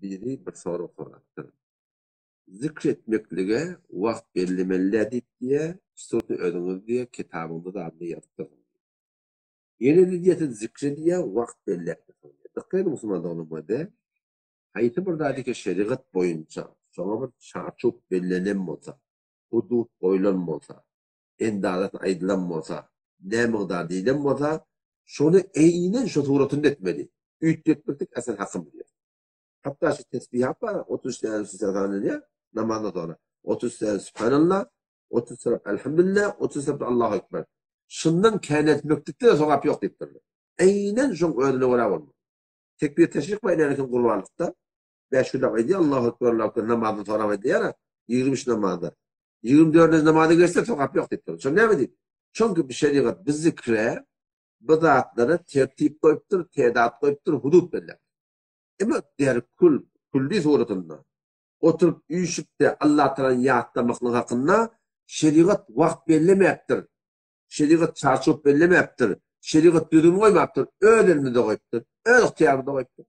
Biri bir sorag sorapdyr. Zikr etmeklige wagt bellemeli-dä diýip diýýär, şurny özüňiz diýýär, kitabyňda zadyny ýazypdyrsyňyz diýýär. Ýene-de diýýär, siz zikre diýýär, wagt belläpdirsiňiz diýýär. Dykgat ediň musulman doganlarym-da, haýsy bir zady ki şerigat boýunça şoňa bir çarçuw bellenen bolsa, hudut goýlan bolsa, endazasy aýdylan bolsa, nä mygdar diýlen bolsa, şony eýnen şo suratynda etmeli. Üýtgetmeklik asal hakymyz ýok. Hatda şu tesbihat bar, 33 täne sübhanallah namazdan soňra. 33 täne sübhanallah, 30 tarap elhamdülillah, 30 tarap Allahu ekber. Şundan kän etmeklikde sogap ýok diýipdirler. Eýnen şoň özüne görä bolmaly. Tekbir teşrik bar inänikin gurbanlykda. 5 günläp aýdýar Allahu ekber, Allahu ekber namazdan soňra aýdýar. 23 namazda. 24-nji namaza geçse sogap ýok diýipdir. Şo näme diýip? Çünki bu şerigat bu zikre, bu zatlara tertip goýupdyr, tedat goýupdyr, hudut belläpdir. Emma derkül, külli suratynda oturyp üýşüp-de Allah Tagalany ýatlamaklyk hakynda şerigat wagt bellemäpdir. Şerigat çarçuw bellemäpdir. Şerigat düzgün goýmapdyr. Öz elimizde goýupdyr. Öz ygtyýarymyzda goýupdyr.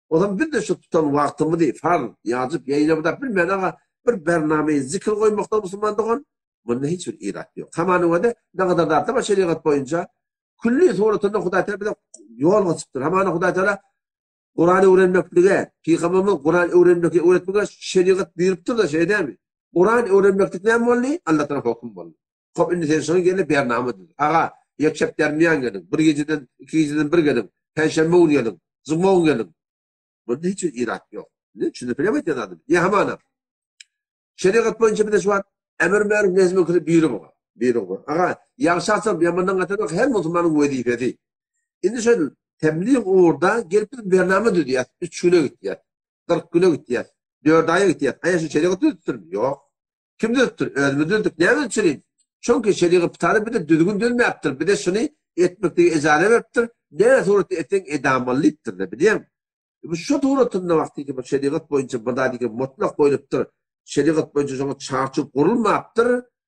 O zaman biz de şu tutan wagtymyzy farz, ýazyp, ýaýlabydap bilmän aga bir bernameyi zikr goýmakda musulman dogan, bunda hiç bir irat ýok. Hamany öde ne kadar zatda bar şerigat boýunça külli suratynda Hudaý Teala bize ýol geçipdir. Hamany Hudaý Teala Kuran öwrenmeklige, Pygamberimiz Kuran öwrenmeklige öwretmeklige şerigat buýrupdyr da şeýle dälmi? Kuran öwrenmeklik näme boldy? Allah tarapy höküm boldy. Hop indi sen şoňa gelip bernama düz. Aga, ýekşep dermiýan geliň, bir gijeden, iki gijeden bir geliň, penşenbe gün geliň, juma gün geliň. Bunda hiç bir irat ýok. Ne üçin bilem aýtýan adam. Ýa hamana. Şerigat boýunça bize şu wagt emir meruf nehi münkeri buýrugy bar. Buýrugy bar. Aga, ýagşy atyp, ýamandan gaçarmak her musulmanyň wezipesi. Indi şol tebliğ ugurda gelip biz bernama düzýäs, 3 güne gitýäs, 40 güne gitýäs, 4 aýa gitýäs. Aýa şu şerigat düzüpdirmi? Ýok. Kim düzüpdir? Özümiz düzdük. Näme üçin? Çünki şerigat pitany bize düzgün düzmäpdir. Bize şuny etmeklige ejaze beripdir. Näme suratda etseň edamaly diýipdir-de, bilýäňmi? Bu şu suratynda wagty ki bir şerigat boýunça bir zat eken mutlak goýlupdyr. Şerigat boýunça şoňa çarçuw gurulmapdyr.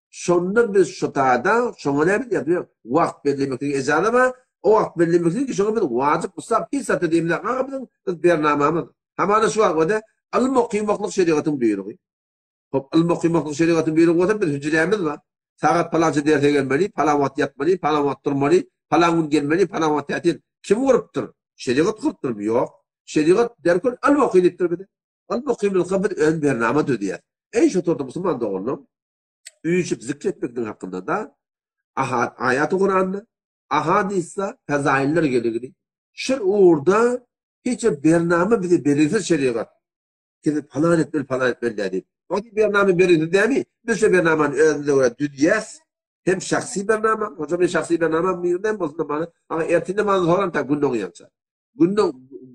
Şonda biz şu tada şoňa näme diýýär? Wagt bellemeklige ejaze bar. O wagt bellemeklik şoňa biz wajyp usap hiç zat diýmeli. Aga biziň biz bernamamyz. Hamana şu wagt öde ylym okymaklyk şerigatyň buýrugy. Hop, ylym okymaklyk şerigatyň buýrugy bolsa biz hüjrämiz bar. Sagat palança derse gelmeli, palan wagt ýatmaly, palan wagt turmaly, palan gün gelmeli, palan wagt tätil. Kim gurupdyr? Şerigat gurupdyrmy? Ýok. Şerigat derkul ylym oky diýipdir bize. Ylym okymylka biz öz bernama düzýäs. Eý şu turda musulman doganlarym, üýşüp zikr etmekligiň hakynda da aha aýaty Kuranda, ahadysda fezailler geligini. Şul ugurda hiç bir bernama bize belgisiz şerigat. Sizi palan etmeli, palan etmeli däl diýip. O diýip bernama berildi dämi? Biz şu bernamany özümize görä düzýäs. Hem şahsy bernama, hocam men şahsy bernama birden bolsun da bana. Aga ertir namazyn soran ta gün dogýança. Gün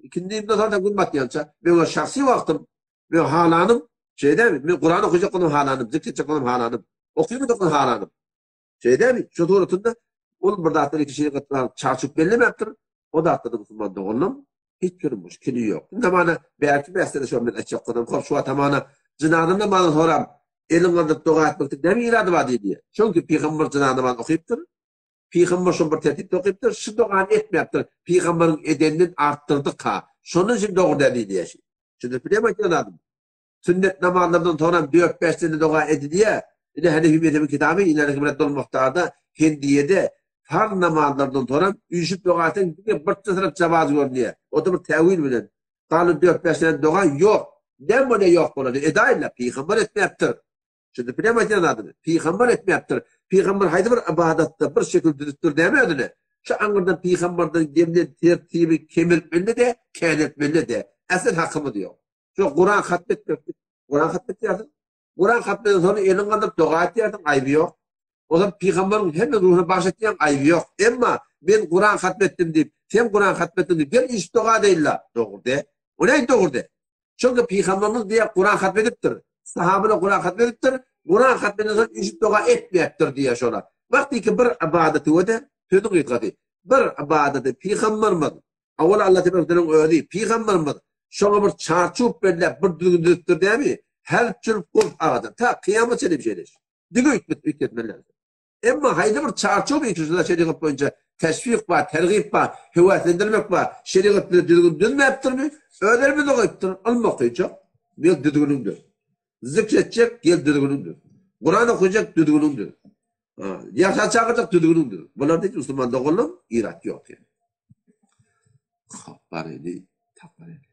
ikindi soran ta gün batýança. Men o şahsy wagtym, men halanym, şey dämi? Men Kur'an okuyacak olam halanym, zikr etjek olam halanym. Okuymadyk olam halanym. Şey dämi? Şu suratynda ol bir zatlar iki şey çarçup bellemepdir. O zatlarda musulman doganlarym Hiç bir müşkili ýok. Indi hamana bärki bäsde-de şo men aýtjak boldum. Hop şu wagt hamana jynaza namazyny soram, elin galdyryp doga etmekde näme irady bar diýdi. Çünki pygamber jynaza namazyny okypdyr. Pygamber şony bir tertipde okypdyr. Şu dogany etmäpdir. Pygamberiň edeninden artdyrdyk-ha. Şondan üçin dogry däl diýdi. Şuny bilýärmi aýtýan zadym? Sünnet namazlardan soňram dört-bäş sene doga edilýär. Ine Hanefi mezhebiň kitaby Inanaki Miraddul Muhtarda, Hendiýede farz namazlardan soňram üýşüp doga etseň diňe bir tarap jawaz görünýär. O-da bir täwil bilen. Galan dört-bäş sene doga ýok. Näme bolýar ýok bolanda? Edaýynlar, pygamber etmäpdir. Şunda bilýän aýdýan zadymy? Pygamber etmäpdir. Pygamber haýsy bir ybadatda bir şekil düzüpdir näme özüne? Şu aňyrdan pygamberden gelnen tertibi kemeltmeli-de, käneltmeli-de. Äsel hakymyz ýok. Şo Kuran hatm etmeklik. Kuran hatm etýärsiň. Kuran hatm eden soň eliň galdyryp doga etýärsiň, aýby ýok. O zaman pygamberiň hemme ruhuna bagyş etýäň, aýby ýok. Emma men Kuran hatm etdim diýip, sen Kuran hatm etdiň diýip, gel iş doga edeýin-la. Dogry de. O näme dogry de? Çünki pygamberimiz diýýär Kuran hatm edipdir. Sahabalar Kuran hatm edipdir. Kuran hatm eden soň iş doga etmäpdir diýýär şolar. Wagtyky bir ybadaty öde, sözüň gysgasy. Bir ybadaty pygamberimiz Owal Alla Tebarek özi, pygamberimiz şoňa bir çarçuw belläp, bir düzgün düzüpdir dämi? Her çürüp gurp agadan, ta kyýamat çenli şeýle iş. Diňe üýtgetmeli. Emma haýsy bir çarçuw bir şerigat boýunça Teşwik bar, tergip bar, höweslendirmek bar. Şerigat bize düzgün düzmäpdirmi? Öz elimize goýupdyr. Ylym okyjak, gel düzgüniň düz. Zikr etjek, gel düzgüniň düz. Kuran okuyacak, düzgüniň düz. Ýaşa çagyrjak, düzgüniň düz. Bularda hiç musulman doganlaryň irat ýok. Hop, bar indi, tapar indi.